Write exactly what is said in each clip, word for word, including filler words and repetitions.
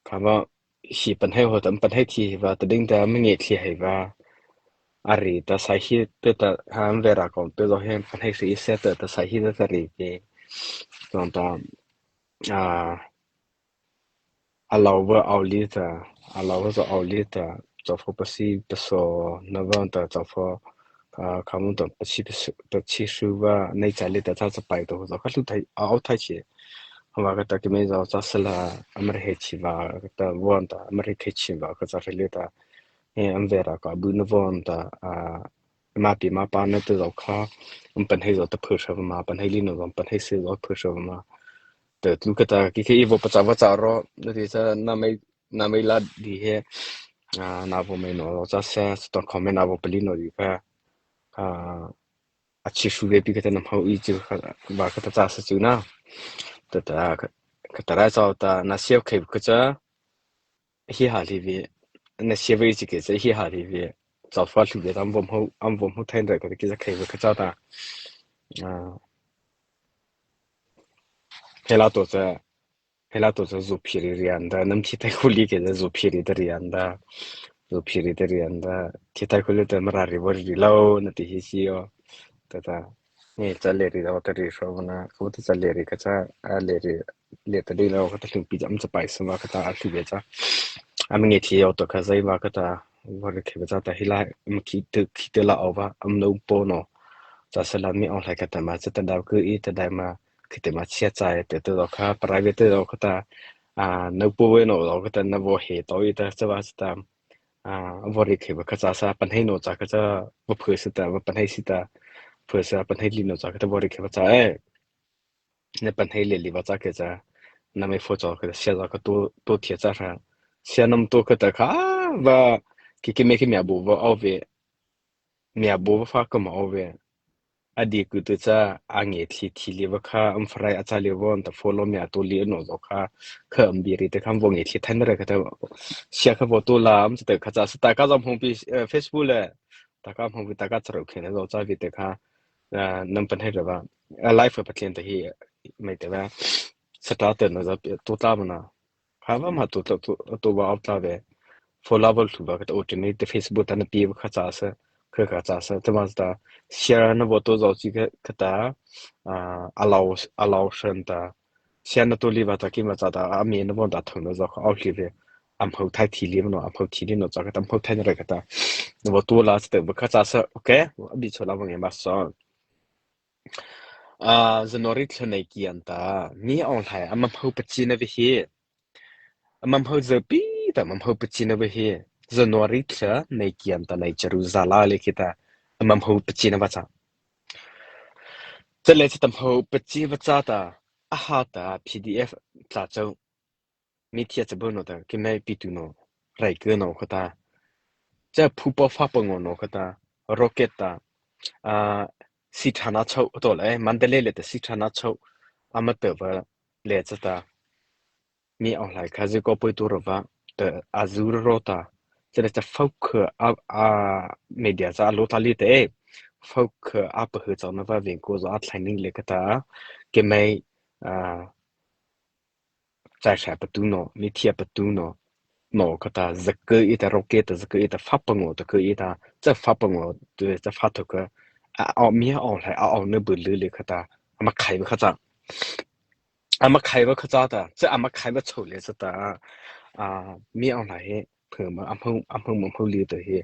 khâpa, hi pahno hawhta pahno thei hi vâta ding ta ama ngei thei hi vâ, a ri ta sai hi ta ta ha vei ra kawm ta zo hi pahno thei hi se ta ta sai hi ta ta ri ke, tawh ta, a, a lau va au li ta, a lau va zo au li ta, zawpi pasi paso na va ta zawpi, a, kha mu ta pasi paso ta chi su va nei cha li ta cha cha pai to zo kha lu thai au thai chi. Hawh va kha ta ki mei zo cha sala ama ri he chi va kha ta von ta ama ri he chi va kha cha ri li ta. He ama vei ra ka bu na von ta, a, ma pi ma pa na ta zo kha, ama pahno zo ta phu sa ma pahno li no zo pahno se zo phu sa ma. Tah tu kha ta ki khe i vaw pachâ vaw châ ro, na ti cha na mei, na mei la di he, a, na vaw mei no cha se, cha ta comment na vaw pali no di kha, a, a chi su ve pi kha ta na hmô i chi kha, va kha ta cha sa chu na. Tah ta, kha ta rai cha ta na siau khei kha cha, hi ha li ve, na siau ve chi kha cha hi ha li ve, cha fa lu ve ta am vaw hmô, am vaw hmô thai rai kha ta ki cha khei ve kha cha ta. A, he la to cha, he la to cha zu phi ri ri an da, nam thi thai khu li ke cha zu phi ri ta ri an da, zu phi ri ta ri an da, thi thai khu li ta Mara ri vaw ri lo, na ti hi si yo, ta ta, nge cha le ri lo ta ri so na, ko ta cha le ri kha cha, a le ri, le ta ri lo kha ta hluh pi jam cha pai sa ma kha ta a hluh ve cha, a mi nge thi yo to kha zai ma kha ta, vaw ri khe ve cha ta hi la, am khi tu, khi tu la o va, am no po no, cha sa la mi ong lai kha ta ma, cha ta dau ku i ta dai ma, khi te ma chia cha e te te lo kha, private te lo kha ta, a, no po ve no lo kha ta, na vaw he to i ta, cha va cha ta, a, vaw ri khe va kha cha sa, pahno no cha kha cha, vaw phu sa ta, vaw pahno si ta, phu sa, pahno li no cha kha ta, vaw ri khe va cha e, na pahno le li va cha khe cha, na mei fo cha kha ta, sia za kha to, to thia cha sa, sia nam to kha ta kha, va, ki ki me ki mia bu va o ve, mia bu va fa ka ma o ve. A di ku tu cha a nge thi thi li va kha am frai a cha li von ta follow mia to li no zo kha kha am bi ri te kham vo nge thi than re kha ta sia kha vo to la am cha te kha cha sa ta ka zam hong pi, eh, Facebook le ta ka hong pi ta ka cha ro khe na zo cha vi te kha, eh, nam pan hai re va, eh, life pa tlen ta hi mai te va sa ta te na za to ta ma na. Kha va ma to, to, to, to va au ta ve. Follow va lu va ka ta o te me te Facebook ta na pi va kha cha sa, kha kha cha sa, te ma ta share na vo to zo chi kha, kha ta, a, allow, allow shan ta. Share na to li va ta ki ma cha ta, a mi na vo ta thang na zo kha au li ve. Am hau thai thi li no, am hau thi li no cha kha ta, am hau thai na re kha ta. Na vo to la sa te va kha cha sa, okay? Bi cho la va nge ma so. A, January thla nei kian ta, mi ong lai, ama hau pa chi na ve hi. Ama hau za pi ta, ama hau pa chi na ve hi. January thla nei kian ta, nei charu za la le ki ta, ama hau pa chi na va cha. Cha le cha ta hau pa chi va cha ta, a ha ta P D F tla chau. Mi thia cha bo no ta, ki mei pi tu no, rai ke no kha ta. Cha phu pa fa pa ngo no kha ta, rocket ta, a, si tha na chau to le, Mandalay le ta si tha na chau, ama ta va le cha ta. Mi ong lai kha zi ko poi tu ro va, ta a zu ro ta. Cha le cha focus a, a, media cha a lo ta li te, focus a pa hu cha na va veng ko zo a thlai ning le kha ta. Ki mei, a, chai sai pa tu no, mi thia pa tu no, no kha ta, za ke i ta, rocket ta, za ke i ta, fa pa ngo ta ke i ta, cha fa pa ngo tu, cha fa to ke, a, a, mi a ong lai, a ong ne bu lu le kha ta, ama khai va kha cha. Ama khai va kha cha ta, cha ama khai va chau le cha ta, a, mi ong lai he, phe ma, am hau, am hau, am hau li ta he,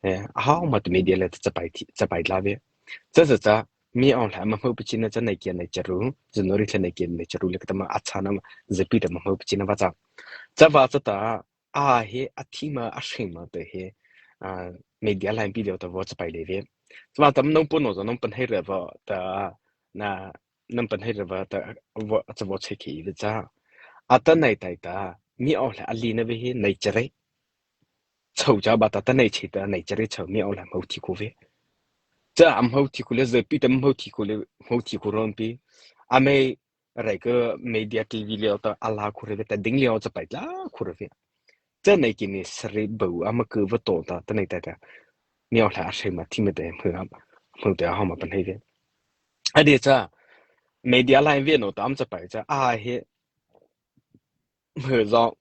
eh, a hau ma tu media le ta cha pai thi, cha pai la ve. Cha cha cha, mi ong lai, ama hmô pa chi na cha nei kian nei charu, January thla nei kian nei charu le kha ta ma a cha na ma, za pi ta ama hmô pa chi na va cha. Cha va cha ta, a he, a thi ma, a sing ma te he, a, media line pi deu ta vo cha pai le ve. Cha va ta nong po no za nong pan hai re va ta, na, nong pan hai re va ta, vo, cha vo che ki ve cha. A ta nei tai ta, mi ong lai a li na ve he, nei chare. Chau cha ba ta ta nei chi ta nei chare chau mi ong lai hmô thi ko ve. Cha am hmô thi ko le za pi ta hmô thi ko le hmô thi ko ron pi. A mei rai ke media T V le ta a la ko re ve ta ding le cha pai la ko re ve. Cha nei ki ni sari bau ama ke va to ta ta nei ta ta. Mi ong lai a sei ma thi me te hmô am, hmô te a hau ma pan hai ve. A de cha media line ve no ta am cha pai cha a he hmô zo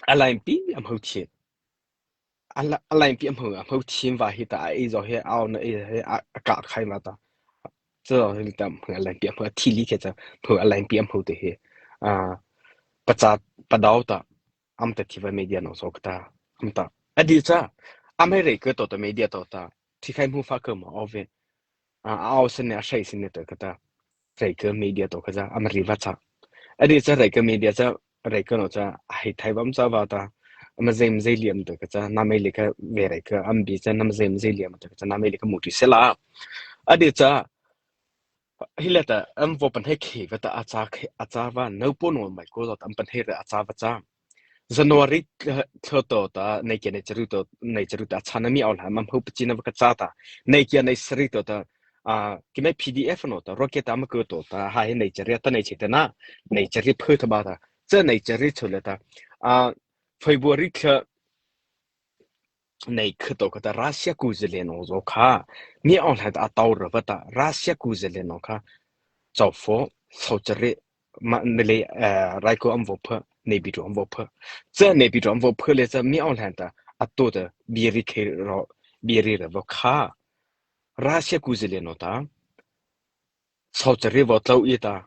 a laipi a hmô thei. A la-, a laipi a hmô, a hmô thei va hi ta, a ei zo he, a awna ei he, a, a ka khai va ta. Zo hi ta, a laipi a hmô thei li ke cha, hmô a laipi a hmô te he. A, pachâ, padau ta, ama ta thei va media no zo ka ta, ama ta. A di cha, ama rei ke to ta media to ta, thei khai hmô fa ke ma o ve. A, a awsane, a saisane to ka ta. Rei ke media to ka cha, ama rei va cha. A di cha rei ke media cha, rei ke no cha, a hei thai va ma cha va ta. Ama zei ma zei liam to ka cha, nama le ka ve rei ke, ama bi cha, nama zei ma zei liam to ka cha, nama le ka mu ti se la. A di cha, hi le ta, ama vo pan he khe va ta, a cha khe, a cha va, no po no mai ko zo ta, ama pan he re a cha va cha. January thla, thla to ta, nei ke nei charu to, nei charu ta, a cha na mi aw la, ama hmô pa chi na va ka cha ta. Nei ke nei sari to ta, a, ki mai P D F no ta, rocket ama ko to ta, ha he nei chari ta nei che ta na, nei chari phu ta ba ta. Cha nei chari chu le ta, a, February thla, nei khe to ka ta Russia ku zele no zo kha. Mi aw la ta a tau ra va ta, Russia ku zele no kha. Chau pho, sau chari, ma, ne le, eh, rai ko am vo phe, nei bi ro am vo phe. Cha nei bi ro am vo phe le cha mi aw la ta, a to ta, bi ri khe ro, bi ri ra vo kha. Russia ku zele no ta. Sau chari vo tlau i ta.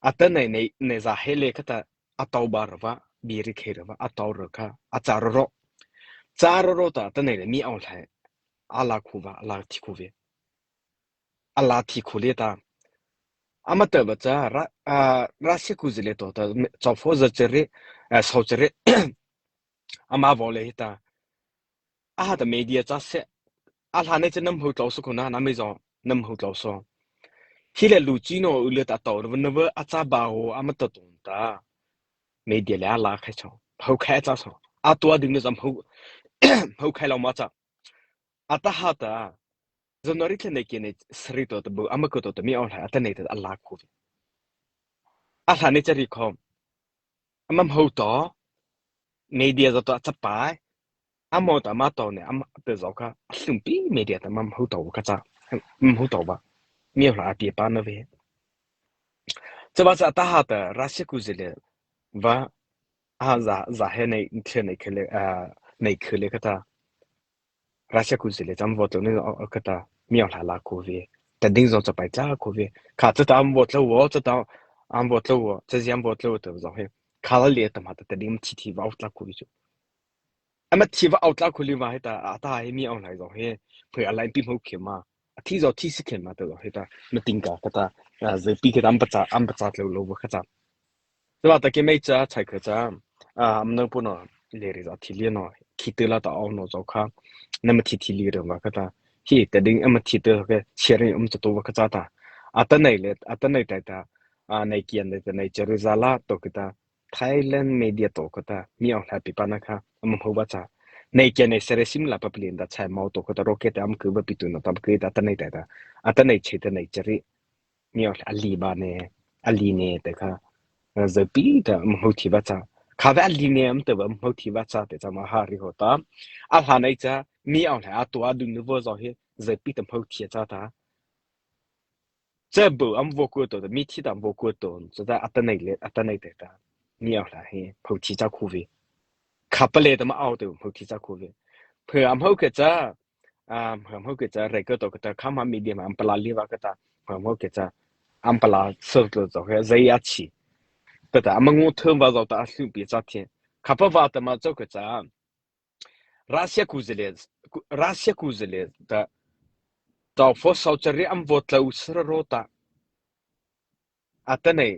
A ta nei nei, nei za he le ka ta, a tau ba ra va, bi ri khe ra va, a tau ra kha, a cha ro ro. Cha ro ro ta, ta nei le mi aw la, a la khu va, a la thi khu ve. A la thi khu le ta. Ama ta va cha, ra, a, Russia ku zele to ta, chau pho za chari, a, sau chari, ama vo le hi ta. A ha ta media cha se. A hla nei cha nam hmô tlau so ko na, na me zo, nam hmô tlau so. Hi le lu chi no u le ta tau, na va a cha ba ho, ama ta ton ta. Media le a la khai cho. Hmô khai cha so. A tua ding ne zam hmô, hmô khai lau ma cha. A ta ha ta. January thla nei ke nei sari to ta bu, ama ko to ta mi aw la, a ta nei ta a la khu ve. A hla nei chari kho. Ama hmô to, media zo to a cha pai, ama ta ma to ne, ama ta zo kha, a hlum pi media ta ma hmô to ka cha, hmô to va. Mi aw la a pi pa na ve. Cha va cha ta ha ta, Russia ku zele, va, a za, za he nei, khe nei khe le, a, nei khe le ka ta. Russia ku zele cha am vo tlau ne, o, o, ka ta, mi aw la la khu ve. Ta ding zo cha pai cha khu ve. Kha cha ta am vo tlau vo, cha ta am vo tlau vo, cha zi am vo tlau ta zo he. Kha la le ta ma ta, ta ding thi thi va aw tla khu ve chu. Ama thi va aw tla khu le va he ta, a ta he mi aw la zo he. Phe a laipi hmô khe ma. A thi zo thi si khe ma ta zo he ta. Ma ting ka ka ta, a, zai pi ke ta am pa cha, am pa cha tlau lo va ka cha. Cha va ta ke mei cha, chai kha cha, a, am no po no, le ri za thi le no, khi te la ta aw no zo kha, na ma thi thi le ri va ka ta, hi ta ding ama thi te ke, che ri um cha to va ka cha ta. A ta nei le, a ta nei tai ta, a, nei kian le ta nei che ri za la to ka ta, Thailand media to ka ta, mi aw la pi pa na kha, ama hmô va cha. Nei kian nei sere sim la pa pi le ta chai mau to ka ta rocket am ku va pi tu no ta ke ta, ta nei tai ta. A ta nei che ta nei che ri. Mi aw la a li ba ne, a li ne te kha, eh, zai pi ta am hmô thi va cha. Kha ve a li ne am te va am hmô thi va cha te cha ma ha ri ho ta. A hla nei cha, mi aw la a to a dun ne vo zo he, zai pi ta hmô thi cha ta. Cha bu am vo ko to, mi thi ta am vo ko to, cha ta a ta nei le, a ta nei te ta. Mi aw la he, hmô thi cha khu ve. Kha pa le ta ma aw te hmô thi cha khu ve. Phe am hmô ke cha, a, hmâ hmâ kei cha, rei kei to kei ta, khâ ma media ma am pala liata kei ta, hmâ hmâ kei cha, am pala sâ to zo kei, zai a chi. Kei ta, ama ngâ thei ma zo ta a hluhpi cha thei. Khâpa vâta ma zo kei cha, Russia ku zale, Russia ku zale ta, tao pho sau chari am vaw tlô sara ro ta. Atanoh,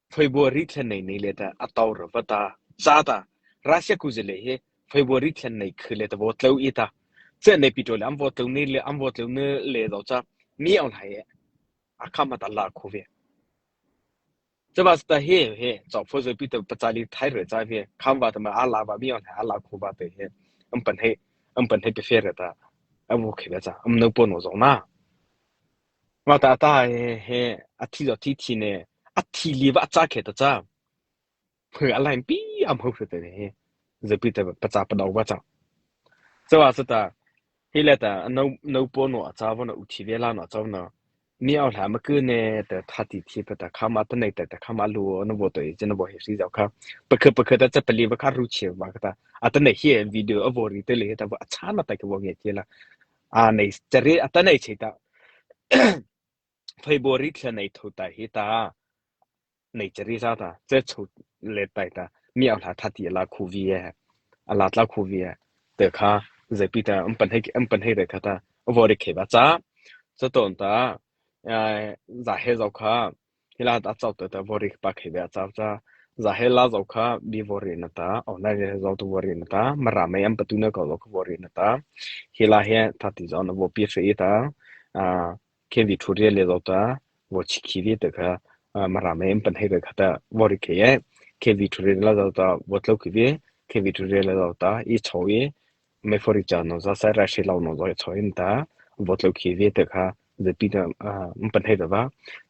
February thla nei nei liata a tao ra vâta, chata, Russia ku zale he, February thla nei khu liata vaw tlô ei ta. Cha nei pi to le, am vaw tlô nei le, am vaw tlô nei le zo cha, mi aw lai, a khâ ma ta la khu vei. Chavâta he, he, chao pho zo pi ta pachâ li thai re cha vei, khâ ma ta ma a la va mi aw lai, a la khu vâta he, am pan he, am pan he pe fe re ta, a vaw khei le cha, am no po no zo na. Ma ta ta he, he, a thi zo thi thi ne, a thi li va a cha khe ta cha. Phu a lai pi am ho fe te ne he. Zo pi ta pa cha pa dau va cha. Cha va cha ta, he le ta, no, no po no a cha va no u thi ve la no a cha va no. mi ao la ma ku ne ta thati thi pa ta kha ma ta nei ta ta kha ma lu na vo to i chen vo he si zao kha. Pa kha pa kha ta cha pa li va kha ru che va kha ta. A ta nei he video a vo ri te le he ta va cha na ta ke vo nge che la. A nei cha ri a ta nei che ta. Phai vo ri thla nei tho ta he ta. Nei cha ri sa ta. Che cho le tai ta. Mi ao la thati la khu vi e. A la tla khu vi e. Te kha ze pi ta am pan he am pan he re kha ta. Vo ri khe va cha. Cha ton ta. Za he zao kha, hi la ta chau ta ta vo ri pa khe ve a chau cha. Za he la zao kha, bi vo ri na ta, o na he zao ta vo ri na ta, Mara mai am pa tu na ka zao kha vo ri na ta. Hi la he thati zao na vo pi fe ta, a, khe vi thu ri le zao ta, vo chi khi vi ta kha, a, Mara mai am pan he ka kha ta vo ri khe ye. Khe vi thu ri la zao ta, vo tlo khi vi, khe vi thu ri le zao ta, i chau ye, mai fo ri cha no za sa ra shi lau no zo cho in ta, vo tlo khi vi ta kha, ze pi ta, a, m pan he ta va.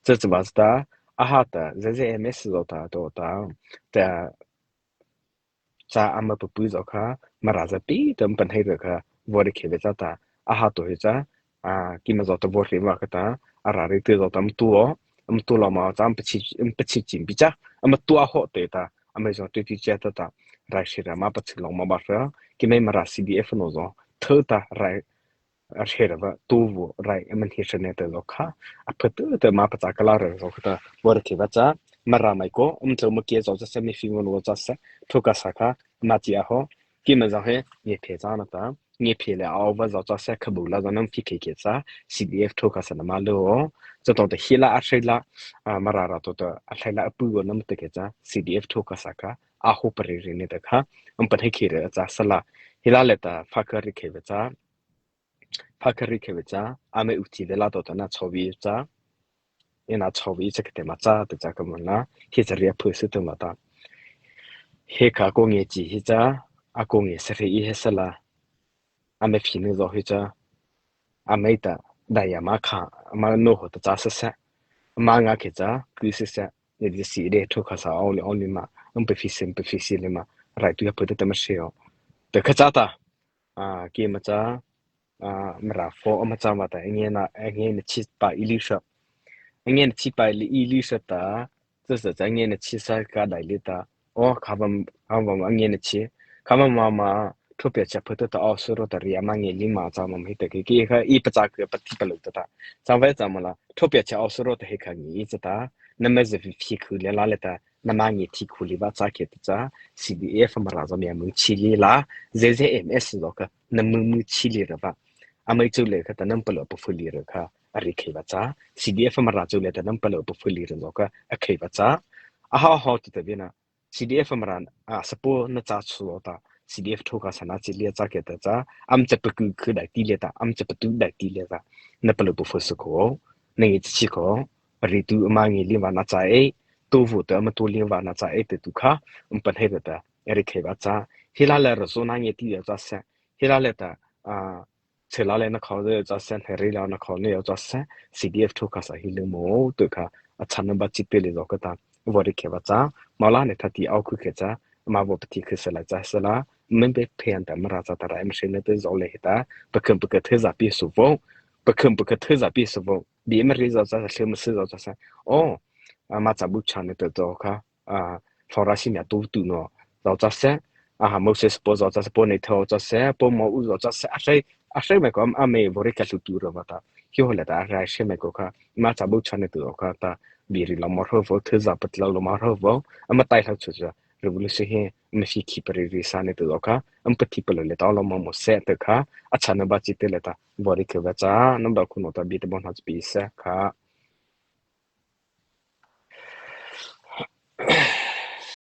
Cha cha va ta, a ha ta, ze ze M S zo ta, to ta, ta, cha ama pu pu zo kha, Mara za pi ta m pan he ta kha, vo ri khe ve cha ta, a ha to he cha, a, ki ma zo ta vo ri va kha ta, a ra ri te zo ta m tu o, m tu lo ma cha m pa chi, m pa chi chin pi cha, ama tu a ho te ta, ama zo te ti cha ta ta, rai shi ra ma pa chi lo ma ba ra, ki mai Mara C D F no zo, tho ta rai, a she ra va, tu vo rai, ama hi she ne te zo kha, a pa tu te ma pa cha ka la ra zo kha ta, vo ri khe va cha, Mara mai ko, m tlo ma ke zo cha se mi fi mo no cha se, tho ka sa kha, ma chi a ho, ki ma zo he, nge phe cha na ta, nge phe le a o va zo cha se kha bu la zo nam fi khe khe cha, C D F tho ka sa na ma lo. Cha to ta hi la a she la, a, Mara ra to ta, a she la a pu go nam te khe cha, C D F tho ka sa kha, a ho pa ri ri ne ta kha, am pa he khe re cha sa la. Hi la le ta, fa ka ri khe ve cha, fa ka ri khe ve cha, a me u ti ve la to ta na cho vi cha, e na cho vi cha ka te ma cha, te cha ka mo na, hi cha ri a phu su te ma ta. He kha ko nge chi hi cha, a ko nge sa re i he sa la. A me phi ne zo hi cha. A me ta, da ya ma kha, ma no ho ta cha sa sa. Ma nga khe cha, ku sa sa. Ne di si de tho kha sa o le o le ma. Am pe phi sim pe phi si le ma. Rai tu ya pe ta ma she o. Te kha cha ta. A, ki ma cha. A, Mara fo ama cha ma ta. Nge na, nge na chi pa i li sha. Nge na chi pa i li, i li sha ta. Cha cha cha nge na chi sa ka dai li ta. O, kha bam, kha bam nge na chi. Kha ma ma ma, tho pia cha pha ta ta o su ro ta ri ama nge li ma cha ma hi ta ke, ke kha i pa cha ke pa ti pa lo ta ta. Cha vai cha ma la, tho pia cha o su ro ta he kha nge i cha ta. Na ma ze phi phi khu le la le ta. Na ma nge ti khu li ba cha ke ta cha. C D F Mara zo mi a mu chi li la. Ze ze M S zo kha, na mu mu chi li ra ba. A mai chu le kha ta nam pa lo pa phu li ra kha. A ri khe ba cha. C D F Mara chu le ta nam pa lo pa phu li ra zo kha. A khe ba cha. A ha ha ti ta bi na. C D F Mara, a, sapo na cha chu lo ta, C D F tho ka sa na chi lia cha ke ta cha, am cha pa ku khu dai ti le ta, am cha pa tu dai ti le ta, na pa lo po fo su ko, na ngi chi ko, ri tu ma ngi li va na cha e, to vo ta ma to li va na cha e te tu kha, um pan he ta, ri khe ba cha, hi la le ro so na ngi ti le cha sa, hi la le ta, a, Chhe la le na khau de cha sen, he ri la na khau ne yo cha sen, C D F tho ka sa hi le mo, to kha, a chan na ba chi pe le zo ka ta, vo ri khe ba cha, ma la ne tha ti au khu khe cha, ma vo pa ti khu se la cha se la, men be phe an ta ma ra cha ta ra em she ne te zo le he ta, pa khum pa ka the za pi su vo, pa khum pa ka the za pi su vo, bi ma ri zo cha sa, hle ma se zo cha sa, o, a ma cha bu cha ne te zo kha, a, Flora si mia tu tu no, zo cha se, a, Moses po zo cha se, po ne tho cha se, po mo u zo cha se, a sei, a sei me ko, a me vo ri ka lu tu ro va ta. Hi ho le ta, a sei me ko kha, ma cha bu cha ne tu kha ta, bi ri lo mo ro vo, thu za pat lo lo mo ro vo, a ma tai lo chu cha, revolution he, ma fi ki pa ri ri sa ne tu kha, am pa ti pa lo le ta lo mo mo se te kha, a cha na ba chi te le ta, vo ri ke va cha, nam da ku no ta bi te bon ha pi se kha.